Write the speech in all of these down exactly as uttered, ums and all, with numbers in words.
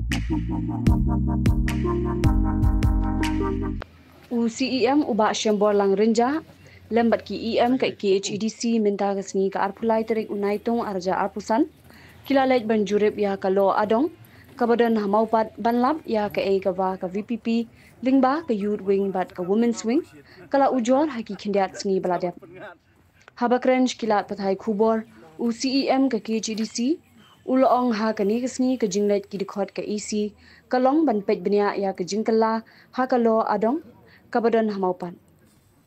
U C E M u Bah Shemborlang Rynjah lem bad ki E M ka K H A D C mynta ka sngi ka arphew lai tarik u Naitung arhajar arphew san ki la leit ban jurip ïa ka Law Adong kaba don ha Mawpat ban lap ïa kaei kaba ka V P P lyngba ka Youth Wing bad ka Women's Wing ka la ujor ha ki khyndiat sngi ba la dep. Haba kren sha ki lad pathai khubor, u C E M ka K H A D C u la ong ha kane ka sngi ka jingleit ki dkhot ka E C ka long ban peit bniah ïa ka jingkylla ha ka Law Adong kaba don ha Mawpat.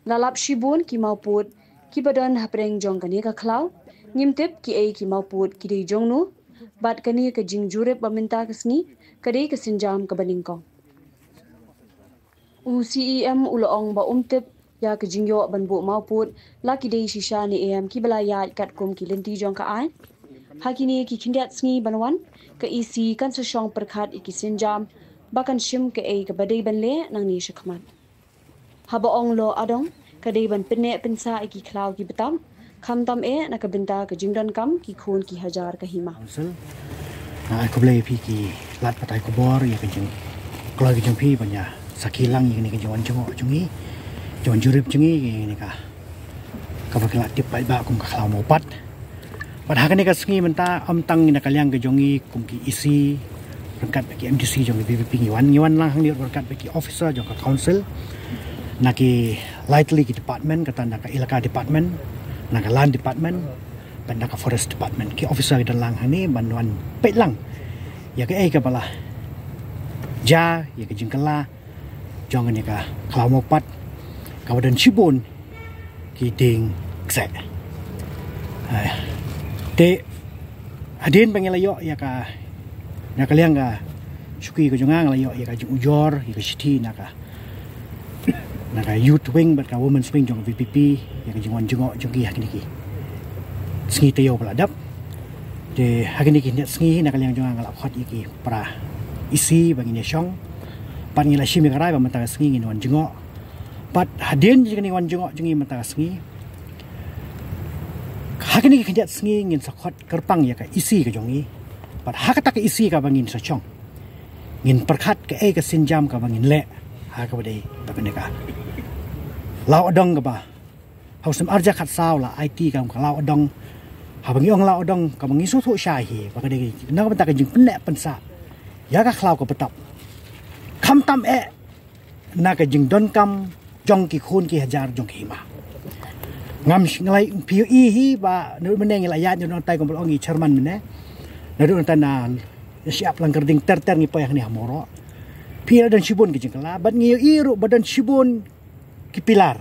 La lap shibun ki mawpud kiba don hapdeng jong kane ka khlaw. Ngim tip kiei ki mawpud ki dei jong no bad kane ka jingjurip ba mynta ka sngi ka dei ka sienjam kaba nyngkong. U C E M u la ong ba um tip ïa ka jingïoh ban buh mawpud la ki dei shisha ne em kiba la ïaid katkum ki lynti jong ka aiñ. Ha kine ki khyndiat sngi ban wan ka E C kan sa shong pyrkhat ïa ki sienjam ba kan shim kaei kaba dei ban leh nangne shakhmat. Haba ong Law Adong ka dei ban pynneh pynsah ïa ki khlaw ki btap khamtam eh na ka bynta ka jingdonkam ki khun ki hajar ka hima. Council. Nga ai khublei ïa phi ki lad pathai khubor ïa ka jingkloi ka jong phi ban ïa sakhi lang ïa kane ka jingwan jngoh jong ngi, jingwan jurip jong ngi ïa kane ka, kaba ki la tip paidbah kum ka khlaw Mawpat. Bad ha kane ka sngi mynta ym tang na ka liang ka jong ngi kum ki E C ryngkat bad ki M D C jong ki V P P ngi wan, ngi wan lang hangne ryngkat bad ki officer jong ka council na ki lai tylli ki department, kata na ka elaka department, na ka land department bad na ka forest department. Ki officer ki don lang hangne ban wan peit lang ïa kaei kaba la jia, ïa ka jingkylla jong kane ka khlaw Mawpat kaba don shibun ki dieng kseh. Te hadien ba ngi la ïoh ïa ka, na ka liang ka shuki ka jong nga, nga la ïoh ïa ka jingujor ïa ka shithi na ka, na ka Youth Wing bad ka Women's Wing jong ka V P P ïa ka jingwan jngoh jong ki ha kine ki sngi taïew ba la dep. Te ha kine ki khyndiat sngi na ka liang jong nga, nga la khot ïa ki para E C ba ngin ïa shong bad ngi la shim ïa ka rai ba mynta ka sngi ngin wan jngoh. Bad hadien jong kane ka wan jngoh jong ngi mynta ka sngi, ha kine ki khyndiat sngi ngin sa khot kyrpang ïa ka E C ka jong ngi. Bad ha kata ka E C kaba ngin sa shong ngin pyrkhat kaei ka sienjam kaba ngin leh ha kaba dei ba kane ka Law Adong kaba ha u snem arhajar khatsaw la aiti kum ka Law Adong. Haba ngi ong Law Adong kaba ngi sngewthuh shai hi ba ka dei na ka bynta ka jingpynneh pynsah ïa ka khlaw ka btap khamtam eh na ka jingdonkam jong ki khun ki hajar jong ki hima. Ngam sh-, nga la ïohi hi ba naduh mynne ngi la ïaid naduh nangtai kumba la ong i chairman mynne, naduh nangtai na Shyiap Langkyrding ter ter ngi poi hangne ha Mawroh. Phi, la don shibun ki jingkylla bad ngi ïohi ruh ba don shibun ki pilar,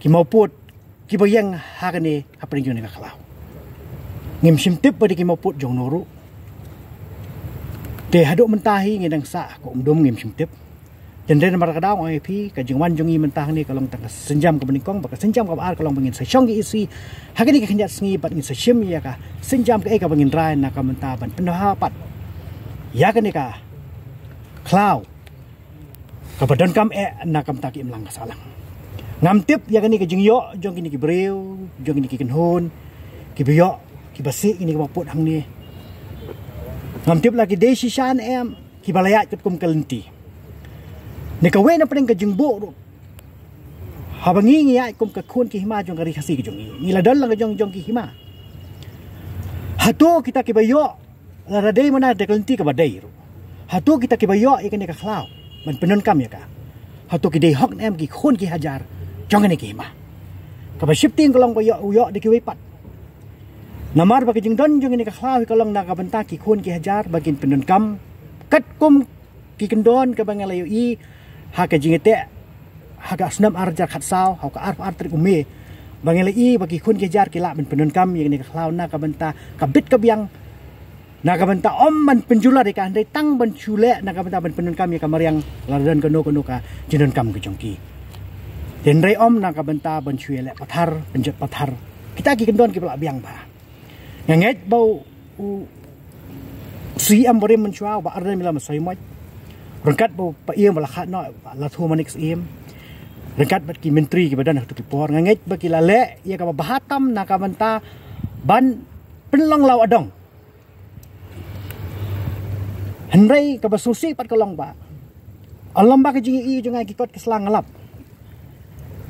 ki mawpud kiba ïeng ha kane hapdeng jong kane ka khlaw. Ngim shym tip ba dei ki mawpud jong no ruh. Te haduh mynta hi ngi dang sah ka umdum, ngim shym tip. Te hynrei namar kata nga ong ïa phi, ka jingwan jong ngi mynta hangne ka long tang ka sienjam kaba nyngkong, bad ka sienjam kaba ar ka long ba ngin sa shong ki E C ha kine ki khyndiat sngi bad ngin sa shim ïa ka sienjam kaei kaba ngin rai na ka bynta ban pynbha pat ïa kane ka khlaw kaba donkam eh na ka bynta ki imlang ka sahlang. Ngam tip ïa kane ka jingïoh jong kine ki briew, jong kine ki kynhun kiba ïoh, kiba sih kine ki mawpud hangne. Ngam tip la ki dei shisha ne em kiba la ïaid katkum ka lynti. Ne kawei na pdeng ka jingbuh ruh, haba ngi ngi ïaid kum ka khun ki hima jong ka Ri Khasi ka jong ngi, ngi la don la ka jong jong ki hima. Hato kita kiba ïoh, lada dei mynta da ka lynti kaba dei ruh, hato kita kiba ïoh ïa kane ka khlaw ban pyndonkam ïa ka, hato ki dei hok ne em ki khun ki hajar jong kane ki hima? Kaba sheptieng ka long ba ïoh, u ïoh da kiwei pat. Namar ba ka jingdon jong kane ka khlaw hi ka long na ka bynta ki khun ki hajar ba kin pyndonkam katkum ki kyndon kaba nga la ïohi ha ka jingïateh ha ka snem arhajar khatsaw, ha ka arphew ar tarik u May, ba nga la ïohi ba ki khun ki hajar ki lah ban pyndonkam ïa kane ka khlaw na ka bynta ka bit ka biang, na ka bynta ym ban pynjulor ïa ka, hynrei tang ban shu leh na ka bynta ban pyndonkam ïa ka mariang, lada don kano kano ka jingdonkam ka jong ki. Te hynrei ym na ka bynta ban shu ïaleh pathar, pynjot pathar. Kita ki kyndon kiba lah biang bha. Nga ngeit ba u, u Syiem barim mynshuwa, Bah Ardent Miller Basaiawmoit, ryngkat bad u Paiem ba la khadnoh, Bah Lathumanik Syiem, ryngkat bad ki myntri kiba don ha kato ka por, nga ngeit ba ki la leh ïa kaba bha tam na ka bynta ban pynlong Law Adong Hynrei kaba sngewsih pat ka long ba, lem bad ka jingïohi jong nga ki kot ki sla nga lap,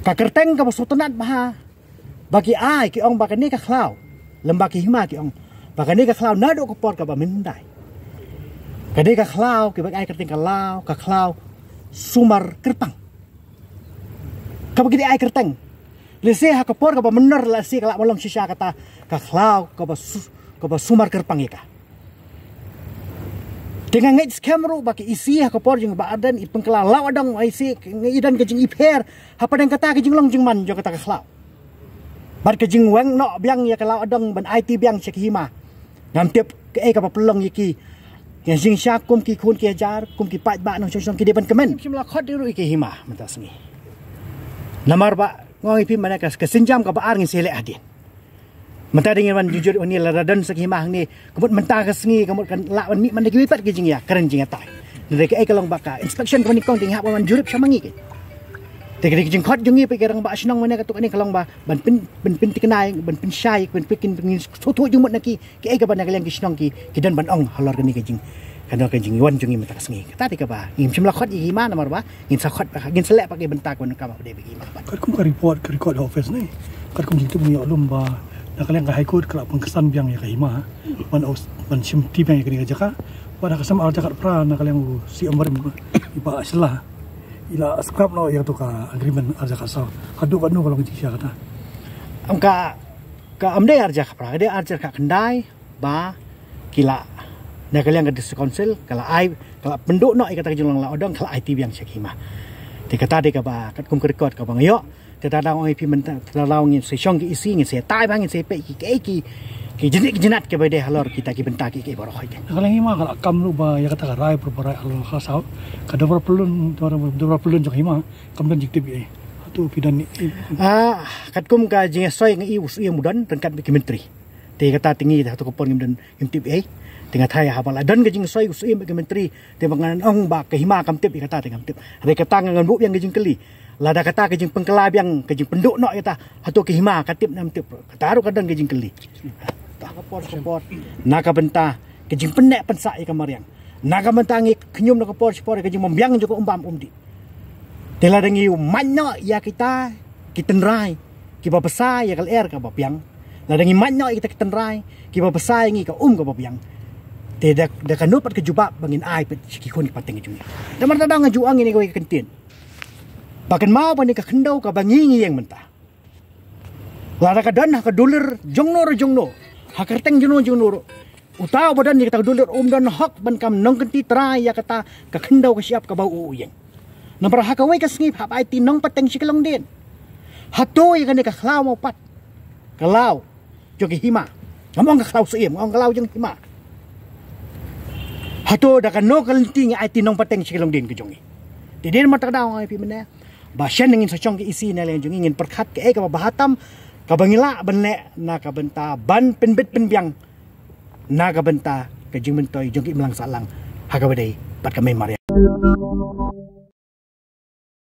ka kyrteng kaba sngewtynnat bha ba ki ai, ki ong ba kane ka khlaw, lem bad ki hima ki ong ba kane ka khlaw naduh ka por kaba mynhyndai, kane ka khlaw kiba ai kyrteng ka law, ka khlaw sumar kyrpang. Kaba ki dei ai kyrteng, lehse ha ka por kaba mynta lehse ka lah ban long shisha kata ka khlaw kaba su-, kaba sumar kyrpang ïa ka. Te nga ngeit skhem ruh ba ka EC ha ka por jong Bah Ardent i pynkylla law adong, EC i don ka jingïapher hapdeng kata ka jinglong jingman jong kata ka khlaw bad ka jingweng noh biang ïa ka law adong ban aiti biang sha ki hima. Ngam tip kaei kaba pynlong ïa ki. Nga jingshisha kum ki khun ki hajar, kum ki paidbah nongshong shnong ki dei ban kmen. Shim la khot ruh ïa ki hima mynta sngi. Namar ba nga ong ïa phi mynne ka, ka sienjam kaba ar ngin sa leh hadien. Mynta dang ngin wan jujur uni la radon sa ki hima hangne. Ka mut mynta ka sngi ka mut kan lah wan mih mynta kiwei pat ki jingïakren jingïatai. Hynrei kaei ka long ba ka inspection kaba nyngkong te ngi hap wan jurip sha ma ngi ki. Te ka dei ka jingkhot jong ngi pat ki rangbah shnong mynne katto katne ka long ba ban pyn, ban pynthikna, ban pynshai, ban pynkin, ban sngewthuh jingmut na ki, kiei kaba na ka liang ki shnong ki, ki don ban ong halor kane ka jing, kane ka jingwan jong ngi mynta ka sngi. Kata te kaba ngim shym la khot ïa ki hima namar ba ngin sa khot, ngin sa leh pat ki bynta kaba donkam ba dei bad ki hima pat. Katkum ka report ka record office ne, katkum jingtip ngi ïoh lum ba na ka liang ka High Court ka la pynksan biang ïa ka hima ban aus-, ban shimti biang ïa kane ka jaka. Bad ha ka sem ar hajar khatphra na ka liang u Siem Barim i Bah Shylla i la scrap noh ïa kato ka agreement ar hajar khatsaw. Haduh katno ka long ka jingshisha kata? Ym ka, ka ym dei ar hajar khatphra, ka dei ar hajar khatkhyndai ba ki la, na ka liang ka District Council ka la ai, ka la pynduh noh ïa kata ka jinglong law adong, ka la aiti biang sha ki hima. Te kata dei kaba katkum ka record kaba nga ïoh. Te ta dang ong ïa phi mynta, ta dang ngin sa shong ki EC, ngin sa tai ba ngin sa peit ki, ki, ki, ki jingïeit ki jingïeit kiba dei halor kita ki bynta ki, ki baroh hi. Na ka liang hima ka la kam ruh ba ïa kata ka rai, proper rai ar hajar khatsaw, ka dorbar pyllun, dorbar, dorbar pyllun jong hima kam don jingtip ïa. Hato phi don ïa? Ah, katkum ka jingsoi nga i u Syiem u don ryngkat bad ki myntri. Te kata te ngi hato ka por ngim don, ngim tip ei. Te nga tharai haba la don ka jingsoi u Syiem bad ki myntri, te ba ngan ong ba ka hima kam tip, ïa kata te ngam tip. Hynrei kata ngan buh biang ka jingkylli. Lada kata ka jingpynkylla biang, ka jingpynduh noh ïa kata, hato ka hima ka tip ne ym tip. Kata ruh ka don ka jingkylli. Na ka bynta ka jingpynneh pynsah ïa ka mariang, na ka bynta ngi khñium na ka por shi por ïa ka jingbym biang jong ka um bam um dih. Te lada ngi mad noh ïa kita ki tynrai kiba bsa ïa ka lyer kaba biang, lada ngi mad noh ïa kita ki tynrai kiba bsa ïa ngi ka um kaba biang, te da, da kano pat ka jubab ba ngin ai pat sha ki khun ki pateng jong ngi? Namar ta dang nga ju ong ïa kane kawei ka kyntien. Ba kynmaw ba kane ka khyndew kaba ngi ngi ïeng mynta, lada ka don ha ka dulir jongno re jongno, ha ka kyrteng jongno jongno ruh, uta uba don ïa kata ka dulir um don hok ban kam nongkynti trai ïa kata ka khyndew ka shyiap kaba u ïeng. Namar ha kawei ka sngi hap aiti nongpateng sha ki longdien. Hato ïa kane ka khlaw mawpat, ka law jong ki hima, ngam ong ka khlaw Syiem, nga ong ka law jong hima, hato da kano ka lynti ngi aiti nongpateng sha ki longdien ka jong ngi? Te dei namar kata ka daw nga ong ïa phi mynne ba shen ngin sa shong ki EC na liang jong ngi, ngin pyrkhat kaei kaba bha tam kaba ngi lah ban leh na ka bynta ban pynbit pynbiang na ka bynta ka jingmyntoi jong ki imlang sahlang ha kaba dei bad ka mei mariang.